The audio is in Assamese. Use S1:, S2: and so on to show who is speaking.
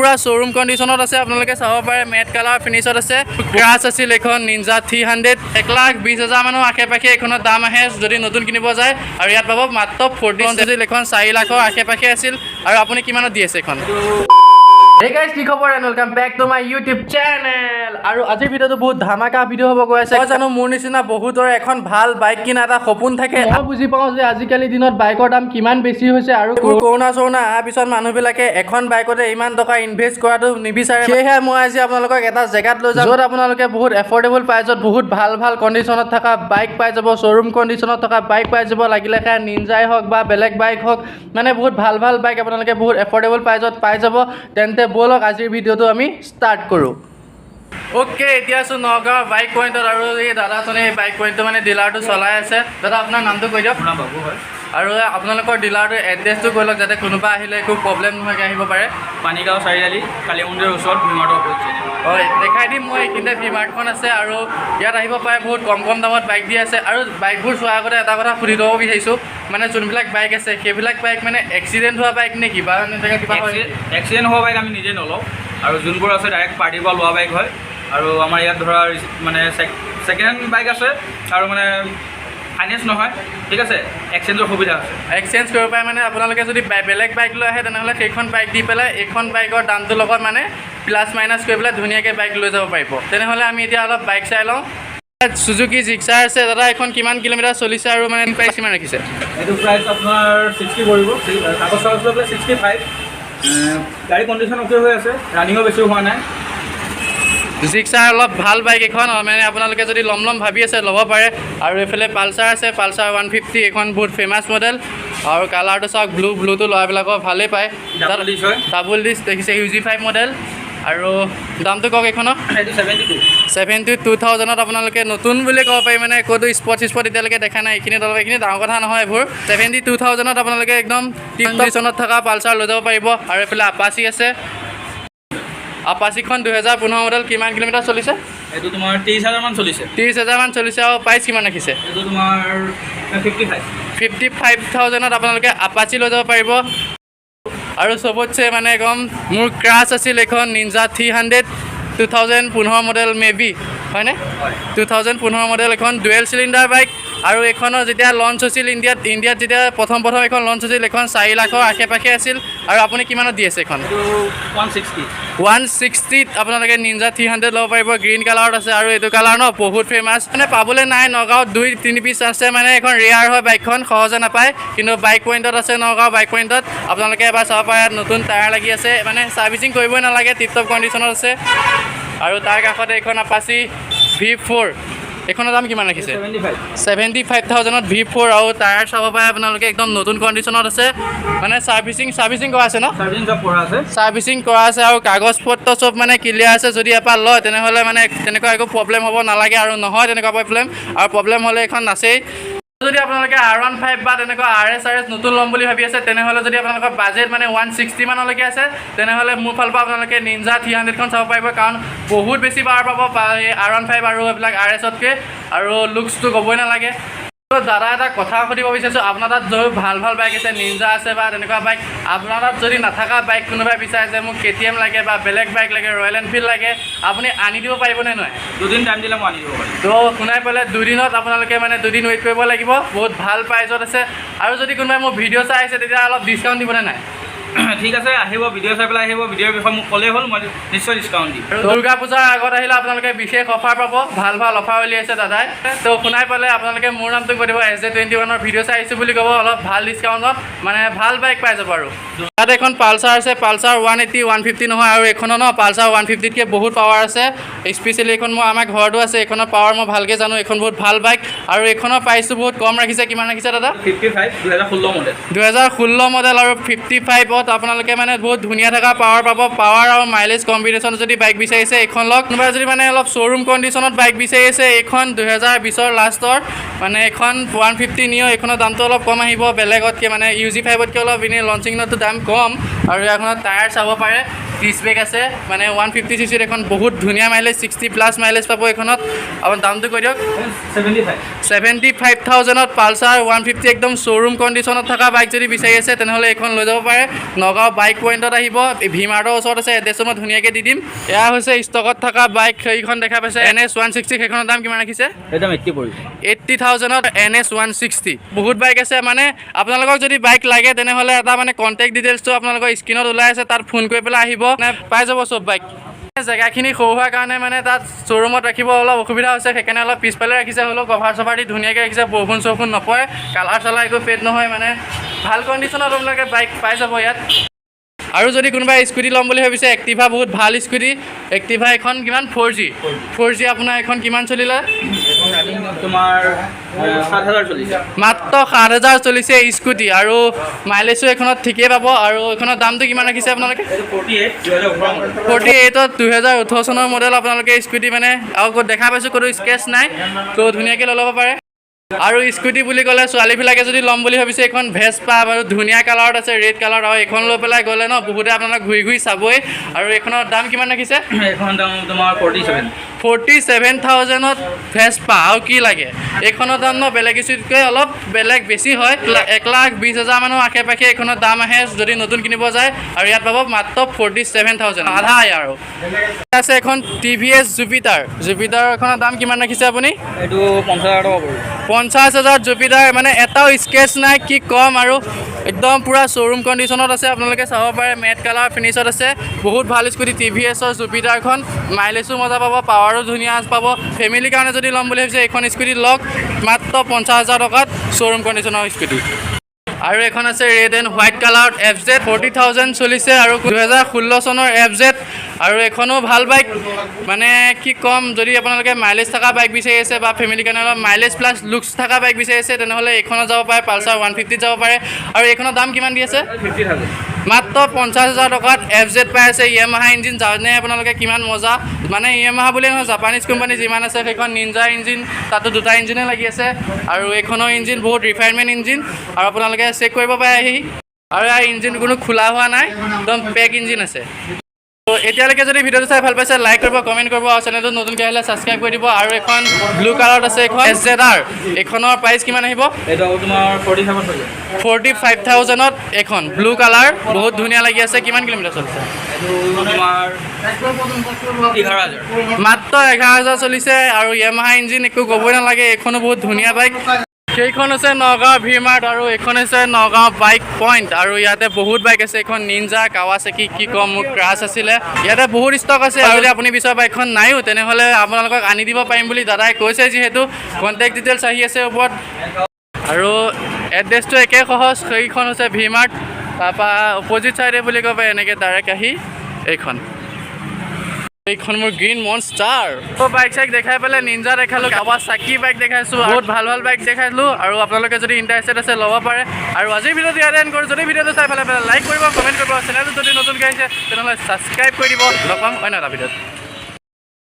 S1: পূৰা শ্ব'ৰুম কণ্ডিশ্যনত আছে। আপোনালোকে চাব পাৰে, মেট কালাৰ ফিনিছত আছে। ক্ৰাছ আছিল এইখন নিঞ্জা 300। 1,20,000 মানৰ আশে পাশে এইখনৰ দাম আহে যদি নতুন কিনিব যায়। আৰু ইয়াত পাব মাত্ৰ 40 আছিল। এইখন 4 লাখৰ আশে পাশে আছিল। আৰু আপুনি কিমানত দি আছে এইখন? Hey guys, কি খবৰ and welcome back to my YouTube channel। আৰু আজিৰ ভিডিঅ'টো বহুত ধামাকা ভিডিঅ' হ'ব গৈ আছে। মই জানো, মোৰ নিচিনা বহুতৰে এখন ভাল বাইক কিনা এটা সপোন থাকে। মই বুজি পাওঁ যে আজিকালি দিনত বাইকৰ দাম কিমান বেছি হৈছে আৰু কৰোণা চৰোণা অহাৰ পিছত মানুহবিলাকে এখন বাইকতে ইমান টকা ইনভেষ্ট কৰাটো নিবিচাৰে। সেয়েহে মই আজি আপোনালোকক এটা জেগাত লৈ যাম, য'ত আপোনালোকে বহুত এফৰ্ডেবল প্ৰাইজত বহুত ভাল ভাল কণ্ডিশ্যনত থকা বাইক পাই যাব, শ্ব'ৰুম কণ্ডিশ্যনত থকা বাইক পাই যাব। লাগিলে সেয়া নিঞ্জাই হওক বা বেলেগ বাইক হওক, মানে বহুত ভাল ভাল বাইক আপোনালোকে বহুত এফৰ্ডেবল প্ৰাইজত পাই যাব। তেন্তে ব'লক, আজিৰ ভিডিঅ'টো আমি ষ্টাৰ্ট কৰোঁ। অ'কে, এতিয়া আছোঁ নগাঁৱৰ বাইক পইণ্টত আৰু এই দাদাজনে এই বাইক পইণ্টটো মানে ডিলাৰটো চলাই আছে। দাদা, আপোনাৰ নামটো কৈ দিয়ক।
S2: মোৰ নাম বাবু হয়।
S1: আৰু আপোনালোকৰ ডিলাৰটোৰ এড্ৰেছটো কৈ লওক, যাতে কোনোবা আহিলে একো প্ৰব্লেম নোহোৱাকৈ আহিব পাৰে।
S2: পানীগাঁও চাৰিআলি, কালী মন্দিৰৰ ওচৰত, ভীমাৰ্টৰ অপজিট।
S1: হয়, দেখাই দিম মই। এইখিনিতে ভি মাৰ্টখন আছে আৰু ইয়াত আহিব পাৰে। বহুত কম কম দামত বাইক দি আছে। আৰু বাইকবোৰ চোৱাৰ আগতে এটা কথা সুধি ল'ব বিচাৰিছোঁ, মানে যোনবিলাক বাইক আছে সেইবিলাক বাইক মানে এক্সিডেণ্ট হোৱা বাইক নে কিবা এনেকৈ কিবা হয় নেকি?
S2: এক্সিডেণ্ট হোৱা বাইক আমি নিজে নলওঁ আৰু যোনবোৰ আছে ডাইৰেক্ট পাৰ্টিৰ পৰা লোৱা বাইক হয়। আৰু আমাৰ ইয়াত ধৰা মানে ছেকেণ্ড হেণ্ড বাইক আছে আৰু মানে ফাইনেন্স নহয়, ঠিক আছে, এক্সচেঞ্জৰ সুবিধা আছে।
S1: এক্সচেঞ্জ কৰিব পাৰে। মানে আপোনালোকে যদি বেলেগ বাইক লৈ আহে, তেনেহ'লে সেইখন বাইক দি পেলাই এইখন বাইকৰ দামটোৰ লগত মানে প্লাছ মাইনাছ কৰি পেলাই ধুনীয়াকৈ বাইক লৈ যাব পাৰিব। তেনেহ'লে আমি এতিয়া অলপ বাইক চাই লওঁ। চুজুকি জিক্সাৰ আছে। দাদা, এইখন কিমান কিলোমিটাৰ চলিছে আৰু মানে প্ৰাইচ কিমান ৰাখিছে?
S2: এইটো প্ৰাইচ আপোনাৰ 60 পৰিব। কাগজ চাগজ লৈ পেলাই 65। গাড়ী কণ্ডিশ্যন অ'কে হৈ আছে, ৰানিঙো বেছি হোৱা নাই।
S1: জিক্সাৰ অলপ ভাল বাইক এখন, মানে আপোনালোকে যদি ল'ম ল'ম ভাবি আছে, ল'ব পাৰে। আৰু এইফালে পালচাৰ আছে, পালচাৰ 150। এইখন বহুত ফেমাছ মডেল। আৰু কালাৰটো চাওক, ব্লু। ব্লুটো ল'ৰাবিলাকৰ ভালেই পায়।
S2: ডাবল ডিছ হয়।
S1: ডাবল ডিছ দেখিছে, ইউ জি 5 মডেল। আৰু দামটো কওক এইখনৰ।
S2: এইটো 72।
S1: 72,000ত আপোনালোকে নতুন বুলি ক'ব পাৰি। মানে ক'তো স্পট চিস্পট এতিয়ালৈকে দেখা নাই এইখিনি তলত। এইখিনি ডাঙৰ কথা নহয় এইবোৰ। 72,000ত আপোনালোকে একদম কণ্ডিশ্যনত থকা পালচাৰ লৈ যাব পাৰিব। আৰু এইফালে আপাচি আছে। আপাচিখন 2015 মডেল, কিমান কিলোমিটাৰ চলিছে?
S2: এইটো তোমাৰ 30,000মান চলিছে।
S1: 30,000মান চলিছে। আৰু প্ৰাইচ কিমান ৰাখিছে?
S2: এইটো তোমাৰ 55।
S1: 55,000ত আপোনালোকে আপাচি লৈ যাব পাৰিব। আৰু চবতছে মানে একদম মোৰ ক্ৰাছ আছিল এইখন নিঞ্জা 300, 2015 মডেল মে বি, হয়নে?
S2: হয়।
S1: 2015 মডেল এখন ডুৱেল চিলিণ্ডাৰ বাইক। আৰু এইখনৰ যেতিয়া লঞ্চ হৈছিল ইণ্ডিয়াত, ইণ্ডিয়াত যেতিয়া প্ৰথম প্ৰথম এইখন লঞ্চ হৈছিল, এইখন 4 লাখৰ আশে পাশে আছিল। আৰু আপুনি কিমানত দি আছে এইখন?
S2: এইটো 160।
S1: 160ত আপোনালোকে নিঞ্জা 300 ল'ব পাৰিব। গ্ৰীণ কালাৰত আছে। আৰু এইটো কালাৰ ন বহুত ফেমাছ, মানে পাবলৈ নাই। নগাঁৱত দুই তিনি পিচ আছে। মানে এইখন ৰেয়াৰ হয় বাইকখন, সহজে নাপায়। কিন্তু বাইক পইণ্টত আছে, নগাঁও বাইক পইণ্টত আপোনালোকে এবাৰ চাব পাৰে। ইয়াত নতুন টায়াৰ লাগি আছে, মানে ছাৰ্ভিচিং কৰিবই নালাগে, টিপ টপ কণ্ডিশ্যনত আছে। আৰু তাৰ কাষতে এইখন আপাচি ভি 4। এইখনৰ দাম কিমান ৰাখিছে?
S2: 75।
S1: 75,000ত ভি 4। আৰু টায়াৰ চাব পাৰে আপোনালোকে, একদম নতুন কণ্ডিশ্যনত আছে। মানে ছাৰ্ভিচিং কৰা আছে ন?
S2: চাৰ্ভিচিং চব কৰা আছে।
S1: ছাৰ্ভিচিং কৰা আছে আৰু কাগজ পত্ৰ চব মানে ক্লিয়াৰ আছে। যদি এপাৰ লয়, তেনেহ'লে মানে তেনেকুৱা একো প্ৰব্লেম হ'ব নালাগে। আৰু নহয় তেনেকুৱা প্ৰব্লেম, আৰু প্ৰব্লেম হ'লে এইখন নাছেই। যদি আপোনালোকে আৰ 15 বা তেনেকুৱা আৰ এছ নতুন ল'ম বুলি ভাবি আছে, তেনেহ'লে যদি আপোনালোকৰ বাজেট মানে 160 মানলৈকে আছে, তেনেহ'লে মোৰ ফালৰ পৰা আপোনালোকে নিঞ্জা 300খন চাব পাৰিব। কাৰণ বহুত বেছি পাৱাৰ পাব এই আৰ 15 আৰু এইবিলাক আৰ এছতকৈ। আৰু লুকছটো ক'বই নালাগে। তো দাদা, এটা কথা সুধিব বিচাৰিছোঁ। আপোনাৰ তাত যদি ভাল ভাল বাইক আছে, নিঞ্জা আছে বা তেনেকুৱা বাইক, আপোনাৰ তাত যদি নাথাকা বাইক কোনোবাই বিচাৰে যে মোক কেটিএম লাগে বা বেলেগ বাইক লাগে, ৰয়েল এনফিল্ড লাগে, আপুনি আনি দিব পাৰিবনে নোৱাৰে?
S2: দুদিন টাইম দিলে মই আনি দিব পাৰিম।
S1: তো শুনাই পালে, দুদিনত আপোনালোকে মানে দুদিন ৱেইট কৰিব লাগিব। বহুত ভাল প্ৰাইজত আছে। আৰু যদি কোনোবাই মোৰ ভিডিঅ' চাই আছে, তেতিয়া অলপ ডিছকাউণ্ট দিবনে নাই?
S2: ঠিক আছে, আহিব, ভিডিঅ' চাই পেলাই আহিব। ভিডিঅ'ৰ বিষয়ে মোক ক'লেই হ'ল, মই নিশ্চয় ডিছকাউণ্ট দিম।
S1: আৰু দুৰ্গা পূজাৰ আগত আহিলে আপোনালোকে বিশেষ অফাৰ পাব। ভাল ভাল অফাৰ উলিয়াইছে দাদাই। তো শুনাই পালে আপোনালোকে মোৰ নামটো কৈ দিব, এছ জে 21ৰ ভিডিঅ' চাই আহিছোঁ বুলি ক'ব। অলপ ভাল ডিছকাউণ্টত মানে ভাল বাইক পাই যাব। আৰু তাত এখন পালচাৰ আছে, পালচাৰ 180, 150 নহয়। আৰু এইখনৰ ন পালচাৰ 150তকৈ বহুত পাৱাৰ আছে। স্পেচিয়েলি এইখন মই আমাৰ ঘৰতো আছে, এইখনৰ পাৱাৰ মই ভালকৈ জানো। এইখন বহুত ভাল বাইক আৰু এইখনৰ প্ৰাইচটো বহুত কম ৰাখিছে। কিমান ৰাখিছে দাদা?
S2: 55, 2016 মডেল।
S1: 2016 মডেল আৰু 55ত আপোনালোকে মানে বহুত ধুনীয়া থকা পাৱাৰ পাব। পাৱাৰ আৰু মাইলেজ কম্বিনেশ্যন যদি বাইক বিচাৰিছে, এইখন লওক। কোনোবাই যদি মানে অলপ শ্ব'ৰুম কণ্ডিশ্যনত বাইক বিচাৰি আছে, এইখন 2020ৰ লাষ্টৰ মানে এইখন 150 নিঅ'। এইখনৰ দামটো অলপ কম আহিব বেলেগতকৈ, মানে ইউ জি 5তকৈ অলপ এনেই লঞ্চিঙতো দাম কম। আৰু এইখনত টায়াৰ চাব পাৰে। ডিছ ব্ৰেক আছে, মানে 150 চি চিৰ এখন বহুত ধুনীয়া মাইলেজ, 60 প্লাছ মাইলেজ পাব এইখনত। আপোনাৰ দামটো কৈ দিয়ক।
S2: 75।
S1: 75,000ত পালচাৰ 150, একদম শ্ব'ৰুম কণ্ডিশ্যনত থকা বাইক যদি বিচাৰি আছে, তেনেহ'লে এইখন লৈ যাব পাৰে। নগাঁও বাইক পইণ্টত আহিব, ভি মাৰ্টৰ ওচৰত আছে। এড্ৰেছটো মই ধুনীয়াকৈ দি দিম। এয়া হৈছে ষ্টকত থকা বাইক, সেইখন দেখা পাইছে এন এছ 160। সেইখনৰ দাম কিমান ৰাখিছে?
S2: একদম 80 পৰিব।
S1: 80,000ত এন এছ 160। বহুত বাইক আছে। মানে আপোনালোকক যদি বাইক লাগে, তেনেহ'লে এটা মানে কণ্টেক্ট ডিটেইলছটো আপোনালোকৰ স্ক্ৰীণত ওলাই আছে, তাত ফোন কৰি পেলাই আহিব, মানে পাই যাব চব বাইক। জেগাখিনি সৰু হোৱাৰ কাৰণে মানে তাত শ্ব'ৰুমত ৰাখিব অলপ অসুবিধা হৈছে, সেইকাৰণে অলপ পিছফালে ৰাখিছে। হ'লেও কভাৰ চভাৰ দি ধুনীয়াকৈ ৰাখিছে, বৰষুণ চৰষুণ নপৰে, কালাৰ চালাৰ একো ফেড নহয়, মানে ভাল কণ্ডিশ্যনত আপোনালোকে বাইক পাই যাব ইয়াত। আৰু যদি কোনোবাই স্কুটি ল'ম বুলি ভাবিছে, এক্টিভা বহুত ভাল স্কুটি। এক্টিভা এখন কিমান? 4G, 4G। আপোনাৰ এখন কিমান চলিলে?
S2: এখন ৰানিং তোমাৰ 7000 চলিছে।
S1: মাত্ৰ 7000 চলিছে স্কুটি আৰু মাইলেজো এইখনত ঠিকেই পাব। আৰু এইখনৰ দামটো কিমান ৰাখিছে আপোনালোকে?
S2: এইটো 48, 2018 মডেল।
S1: 48ত 2018 চনৰ মডেল। আপোনালোকে স্কুটি মানে আৰু ক'ত দেখা পাইছোঁ, ক'তো স্ক্ৰেচ নাই, ত' ধুনীয়াকৈ লৈ ল'ব পাৰে। আৰু স্কুটি বুলি ক'লে ছোৱালীবিলাকে যদি ল'ম বুলি ভাবিছে, এইখন ভেজপা আৰু ধুনীয়া কালাৰত আছে, ৰেড কালাৰত। আৰু এইখন লৈ পেলাই গ'লে ন বহুতে আপোনালোক ঘূৰি ঘূৰি চাবই। আৰু এইখনৰ দাম কিমান ৰাখিছে?
S2: এইখনৰ দাম তোমাৰ 47।
S1: 47,000ত ভেজপা, আৰু কি লাগে? এইখনৰ দাম ন বেলেগ স্কুটিতকৈ অলপ বেলেগ বেছি হয়। 1,20,000 মানৰ আশে পাশে এইখনৰ দাম আহে যদি নতুন কিনিব যায়। আৰু ইয়াত পাব মাত্ৰ 47,000, আধা। আৰু আছে এখন টিভিএছ জুপিটাৰ। জুপিটাৰ এখনৰ দাম কিমান ৰাখিছে আপুনি?
S2: এইটো 50,000 টকা পৰিব।
S1: 50,000 জুপিটাৰ, মানে এটাও স্ক্ৰেচ নাই, কি ক'ম আৰু, একদম পূৰা শ্ব'ৰুম কণ্ডিশ্যনত আছে। আপোনালোকে চাব পাৰে, মেট কালাৰ ফিনিছত আছে। বহুত ভাল স্কুটি টিভিএছৰ জুপিটাৰখন। মাইলেজো মজা পাব, পাৱাৰো ধুনীয়া পাব। ফেমিলিৰ কাৰণে যদি ল'ম বুলি ভাবিছে, এইখন স্কুটি লওক, মাত্ৰ 50,000 টকাত শ্ব'ৰুম কণ্ডিশ্যনৰ স্কুটি। আৰু এখন আছে ৰেড এণ্ড হোৱাইট কালাৰত এফ জেড, 40,000 চলিছে আৰু 2016 চনৰ এফ জেড। আৰু এইখনো ভাল বাইক, মানে কি ক'ম, যদি আপোনালোকে মাইলেজ থকা বাইক বিচাৰি আছে বা ফেমিলিৰ কাৰণে অলপ মাইলেজ প্লাছ লুকছ থকা বাইক বিচাৰি আছে, তেনেহ'লে এইখনত যাব পাৰে, পালচাৰ 150ত যাব পাৰে। আৰু এইখনৰ দাম কিমান দি আছে?
S2: 50,000।
S1: মাত্ৰ 50,000 টকাত এফ জেড পাই আছে। য়ামাহা ইঞ্জিন জানে আপোনালোকে কিমান মজা। মানে য়ামাহা বুলিয়ে নহয়, জাপানীজ কোম্পানী যিমান আছে, সেইখন নিনজা ইঞ্জিন, তাতো দুটা ইঞ্জিনে লাগি আছে। আৰু এইখনৰ ইঞ্জিন বহুত ৰিফাইনমেণ্ট ইঞ্জিন আৰু আপোনালোকে চেক কৰিব পাৰে আহি। আৰু ইয়াৰ ইঞ্জিন কোনো খোলা হোৱা নাই, একদম পেক ইঞ্জিন আছে। ত' এতিয়ালৈকে যদি ভিডিঅ'টো চাই ভাল পাইছে, লাইক কৰিব, কমেণ্ট কৰিব আৰু চেনেলটো নতুনকৈ আহিলে ছাবস্ক্ৰাইব কৰি দিব। আৰু এখন ব্লু কালাৰত আছে এইখন এছ জেড আৰ, এইখনৰ প্ৰাইচ কিমান আহিব?
S2: এইটো তোমাৰ 45ত হৈ যাব।
S1: 45,000ত এইখন ব্লু কালাৰ, বহুত ধুনীয়া লাগি আছে। কিমান কিলোমিটাৰ চলিছে?
S2: এইটো তোমাৰ 11,000।
S1: মাত্ৰ 11,000 চলিছে আৰু য়ামাহা ইঞ্জিন, একো ক'বই নালাগে। এইখনো বহুত ধুনীয়া বাইক। সেইখন হৈছে নগাঁও ভি মাৰ্ট আৰু এইখন হৈছে নগাঁও বাইক পইণ্ট। আৰু ইয়াতে বহুত বাইক আছে। এইখন নিনজা কাৱাচাকি, কি ক'ম, মোৰ ক্ৰাছ আছিলে। ইয়াতে বহুত ষ্টক আছে। আৰু যদি আপুনি বিচৰা বাইকখন নাইও, তেনেহ'লে আপোনালোকক আনি দিব পাৰিম বুলি দাদাই কৈছে। যিহেতু কণ্টেক্ট ডিটেইলছ আহি আছে ওপৰত আৰু এড্ৰেছটো একে সহজ। সেইখন হৈছে ভি মাৰ্ট, তাৰপৰা অপজিট চাইডে বুলি ক'ব পাৰি, এনেকৈ ডাইৰেক্ট আহি এইখন মোৰ গ্ৰীণ মনষ্টাৰ বাইক চাইক দেখাই পেলাই নিনজা দেখালোঁ, কাৱাচাকি বাইক দেখাইছোঁ, বহুত ভাল ভাল বাইক দেখাইছিলোঁ। আৰু আপোনালোকে যদি ইণ্টাৰেষ্টেড আছে, ল'ব পাৰে। আৰু আজিৰ ভিডিঅ'টো ইয়াতে এণ্ড কৰোঁ। যদি ভিডিঅ'টো চাই পেলাই লাইক কৰিব, কমেণ্ট কৰিব, চেনেলটো যদি নতুনকৈ আহিছে, তেনেহ'লে ছাবস্ক্ৰাইব কৰি দিব। লগ পাম অন্য এটা ভিডিঅ'ত।